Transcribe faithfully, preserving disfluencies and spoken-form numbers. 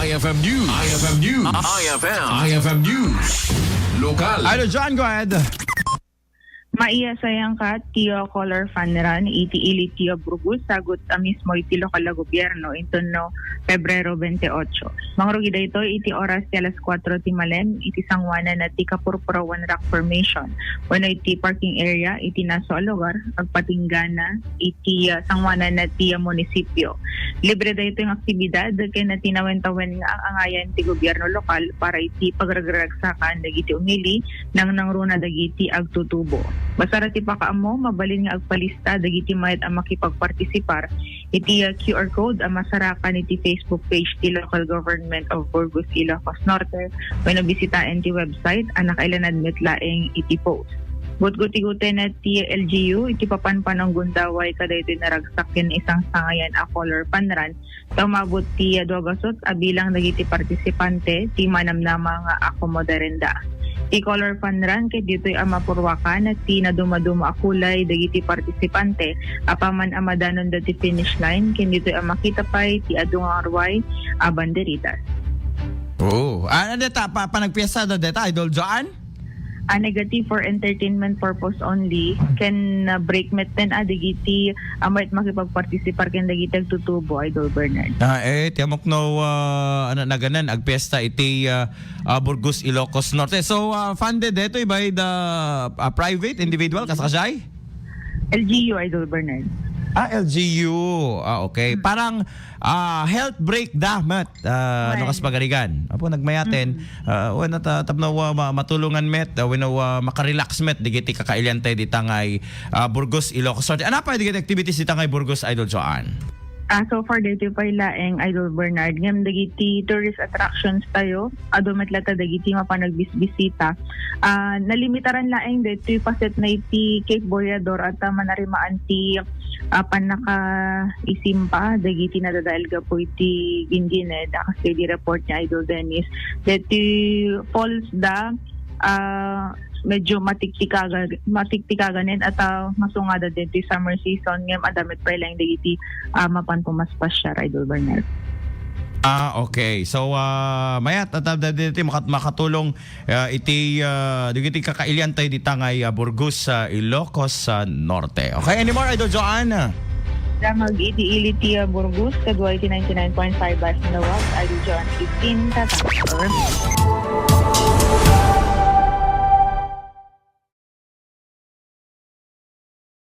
I F M News. I F M News. I F M. I F M News. Lokal. Idol John, go ahead. Maiya sayangka ti, uh, color fun run iti ili ti, uh, Burgos, sagut a mismo iti lokal a gobierno inton no Pebrero twenty-eight. Mangrugi daytoy iti oras ti alas kuatro ti malem iti sanguanan na ti Kapurpurawan Rock Formation wenno iti parking area iti naso a lugar agpatinggana iti, ah, sanguanan na ti, ah, munisipyo. Libre daytoy nga aktibidad ken natinawen-tawen nga ang-angayan ti gobierno lokal para iti pagragragsakan dagiti umili nang nangruna dagiti agtutubo. Basara ti pakaammo, mabalin nga agpalista dagiti mayat a makipagpartisipar iti, ah, Q R code a masarakan iti Facebook page ti Local Government of Burgos, Ilocos Norte, wenno bisitaen ti website a nakailanad met laeng iti post. Gutgutigutenna ti L G U iti papanpanong gundaway kadaytoy naragsak ken naisangsangayan a color fun run ta umabot ti dua basut a bilang dagiti partisipante ti manamnama nga akomodarenda. Ti color fun run ket ditoy a mapurwakan ti nadumaduma a kulay dagiti partisipante apaman a madanonda ti finish line ken ditoy a makita pay ti adu nga ruay a banderitas. Oo. Ah, ano deta? Pa, panagpiesta da deta, Idol Joan? Ah, negative for entertainment purpose only. Ken, ah, break met ten, ah, dagiti, ah, mayat makipagpartisipar ken dagiti agtutubo, Idol Bernard. Ah, eh, ti amok no, ah, ano, naganan, agpiesta iti, ah, ah, Burgos, Ilocos Norte. So, ah, funded detoy by the, ah, private, individual, kasakasay? L G U, Idol Bernard. Ah, L G U. Ah, okay. Hmm. Parang, ah, health break da, met. Ah, no, Well. kas pagarigan. Apo, nagmayaten. Mm. Ah, wen, at, ah, tapno, ah, ma-, matulungan met, ah, wenno, ah, makarelax met, digiti kakailian tayo ditangay, ah, Burgos, Ilocos Norte. Ano pa digiti activities ditangay Burgos, Idol Joan? Ah, so far, dito pa laeng, Idol Bernard. Ngem dagiti tourist attractions tayo, adu met latta dagiti mapanagbisbisita. Ah, nalimitaran laeng daytoy paset na iti Cape Boyador at, ah, manarimaan ti, ah, pannakaisimpa dagiti nadadael gapu iti ginggine, da kas di report ni Idol Dennis. Daytoy falls da, ah, medyo matiktikaga-, matiktikaganen at, ah, masungada daytoy summer season ngem adda met pay laeng dagiti, ah, mapan pumaspasiar, Idol Bernard. Ah, okay. So, ah, mayat, at, ah, dagiti makat-, makatulong, ah, iti, ah, dagiti kakailian tayo ditangay, ah, Burgos, ah, Ilocos, ah, Norte. Okay, any more, Idol Joan? Damag iti ili ti, ah, Burgos, kadua iti ninety-nine point five Bas Malawag, Idol Joan fifteen, Tatang.